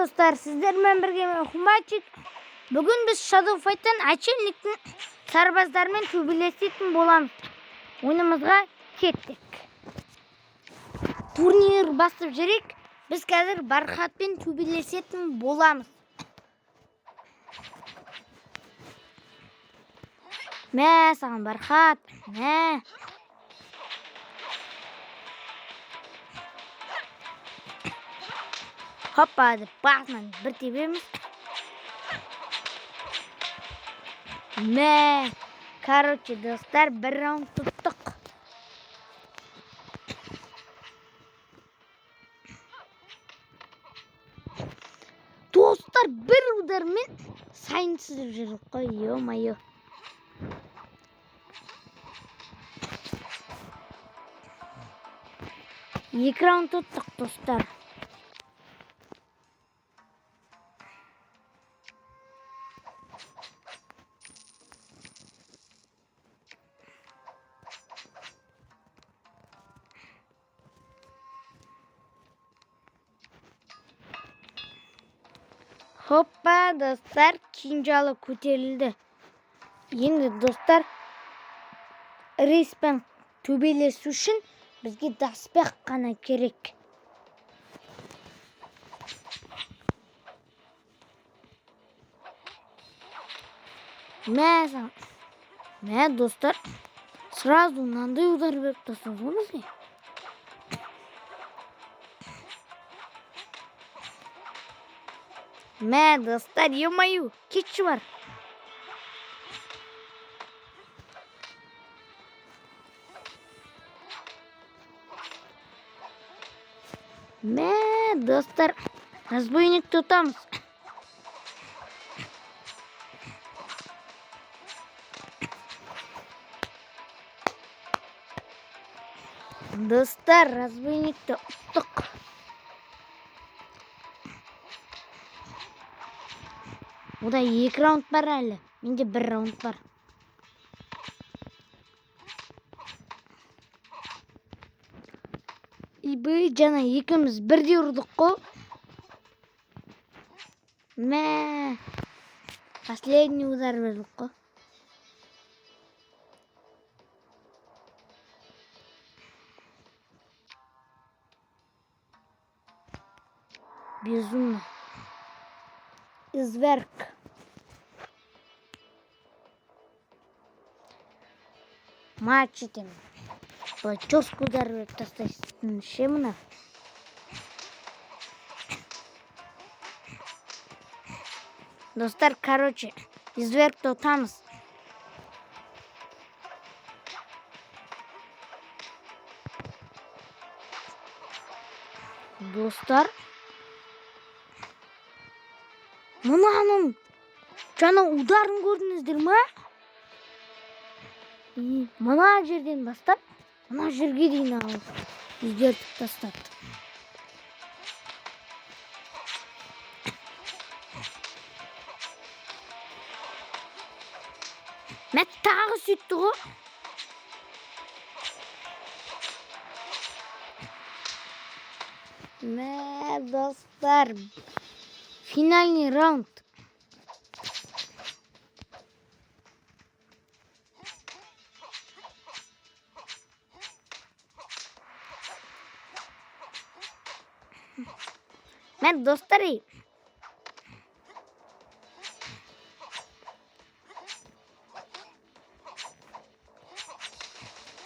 Достар, сіздермен бірге мен, Хумачик. Бүгін біз Shadow Fight'тан отшельниктің сарбаздарымен төбелесетін боламыз. Ойынымызға кеттік. Турнир басып жүрек. Біз қазір Бархатпен төбелесетін боламыз. Мә саған, Бархат. Мә. Хоппа деп басынан бір тебеміз. Мә. Короче, достар, бір раунд тұттық. Достар, бір удармен сайын түсіріп жүрдік қой, ё-моё. Екі раунд ұттық, достар. Хоппа, достар, кинжалы көтерілді. Енді, достар, рейспен төбелесу үшін бізге доспех қана керек. Мә саған. Мә, достар, сразу мынандай удар беріп тастады ғой бізге. Мә, достар, ё-моё, кетші бар. Мә, достар, разбойникті ұтамыз. Достар, разбойникті ұттық. Ода екі раунд бар әлі. Менде бір раунд бар. Ибы, жаңа екеуміз бірдей ұрдық қой. Мә. Последний удар бердік қой. Безумно. Изверг. Матч етемін. Былай жестко удар беріп тастайсың ше мына. Достар, короче, извергті ұтамыз. Достар, мынаның жаңа ударын көрдіңіздер ма? И мына жерден бастап, мына жерге дейін алып өзгертіп тастады. Мә, тағы сөйтті ғой. Мә, достар, финальный раунд. Мә, достар, ей.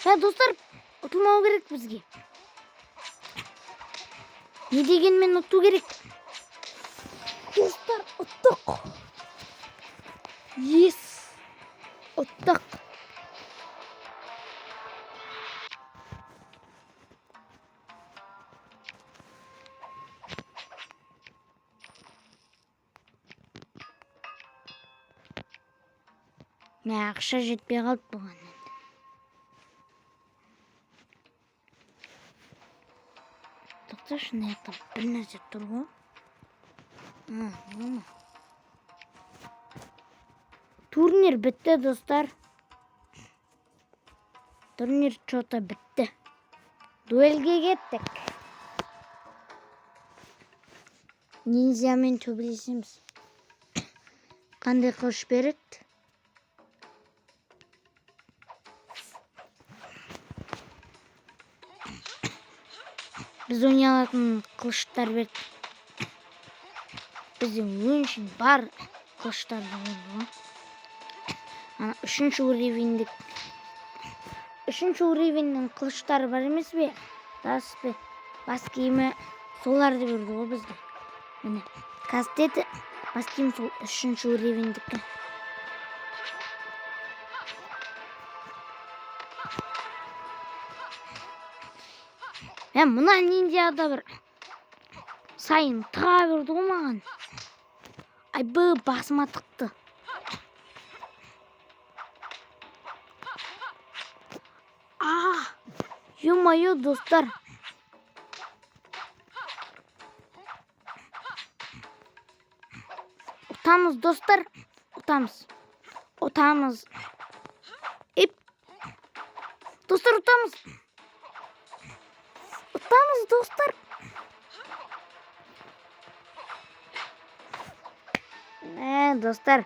Мә, достар, ұтылмау керек бізге. Не дегенмен ұту керек. Достар, ұттық. Ес, ұттық. Мә, ақша жетпей қалды бұған енді. Тоқташы, мына жақта бір нәрсе тұр ғой. А, мына. Турнир бітті, достар. Турнир чё-то бітті. Дуэльге кеттік. Ниндзямен төбелесеміз. Қандай қылыш береді? Біз ойнай алатын қылыштар берді. Біздің өңшең бар қылыштарды берді ғой. Ана үшінші уровеньдік, үшінші уровеньнің қылыштары бар емес пе? Рас пе? Бас киімі, соларды берді ғой бізге. Міне, кастеті, бас киім сол үшінші уровеньдікі. Мә, мына ниндзя да бір сайын тыға берді ғой маған. Айбы, басыма тықты. А, ё-моё, достар. Ұтамыз, достар. Ұтамыз. Ұтамыз. Еп. Достар, ұтамыз. Ұтамыз, достар. Мә, достар.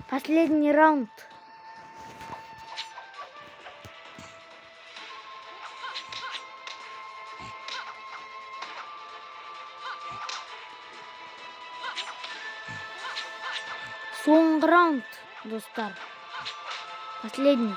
Последний раунд. Соңғы раунд, достар. Последний.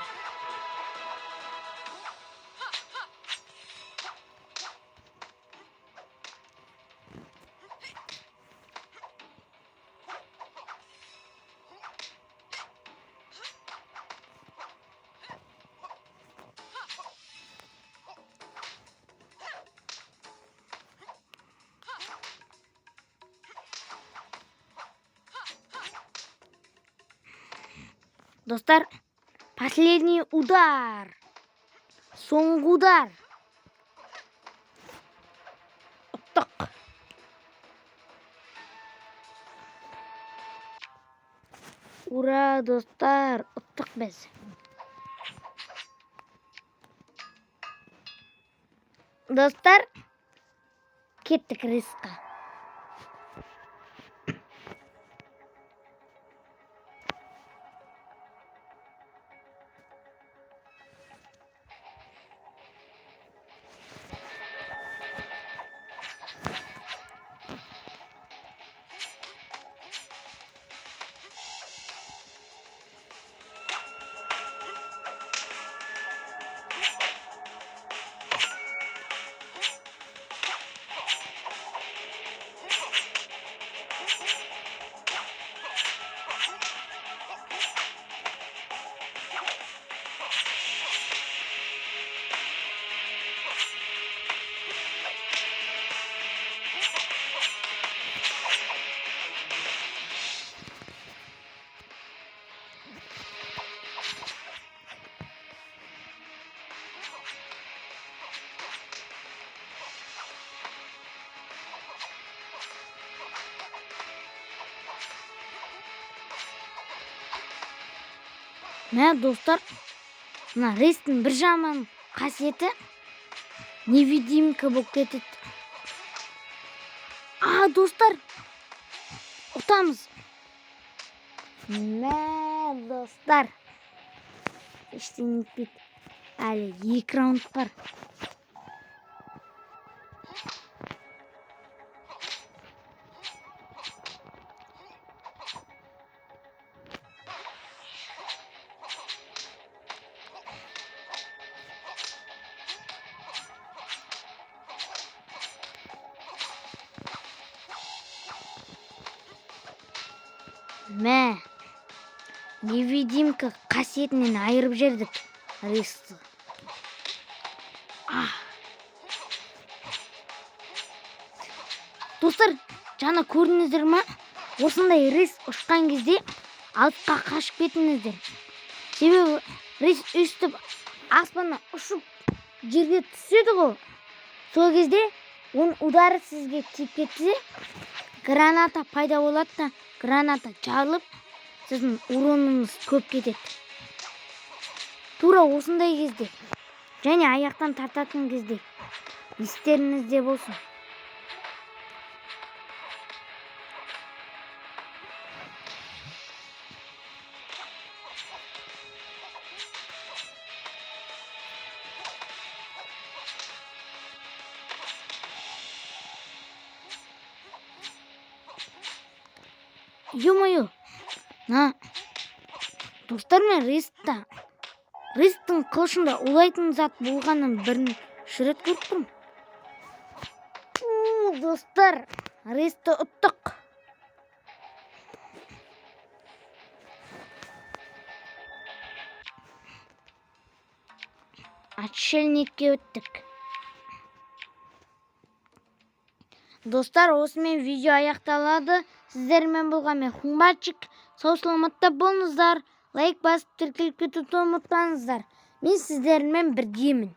Достар, последний удар. Соңғы удар. Ұттық. Ура, достар, ұттық біз. Достар, кеттік рисқа. Мә, достар, мына рейстің бір жаман қасиеті невидимка болып кетеді. А, достар, ұтамыз. Мә, достар, ештеңе етпейді. Әлі екі раунд бар. Мә, невидимка қасиетінен айырып жібердік рейсті. А. Достар, жаңа көрдіңіздер ма? Осындай рейс ұшқан кезде алысқа қашып кетіңіздер. Себебі рейс өстіп аспаннан ұшып жерге түседі ғой. Сол кезде оның удары сізге тиіп кетсе, граната пайда болады да, граната жарылып, сіздің уроныңыз көп кетеді. Тура осындай кезде және аяқтан тартатын кезде естеріңізде болсын. Ё-моё, мына, достар, мен Рейста, Рейстің қылышында улайтын зат болғанын бірінші рет көріп тұрмын. У, достар, Рейсті ұттық. Отшельникке өттік. Достар, осымен видео аяқталады. Сіздермен болған мен, Хумбачик. Сау саламатта болыңыздар. Лайк басып, тіркеліп кетуді ұмытпаңыздар. Мен сіздермен біргемін.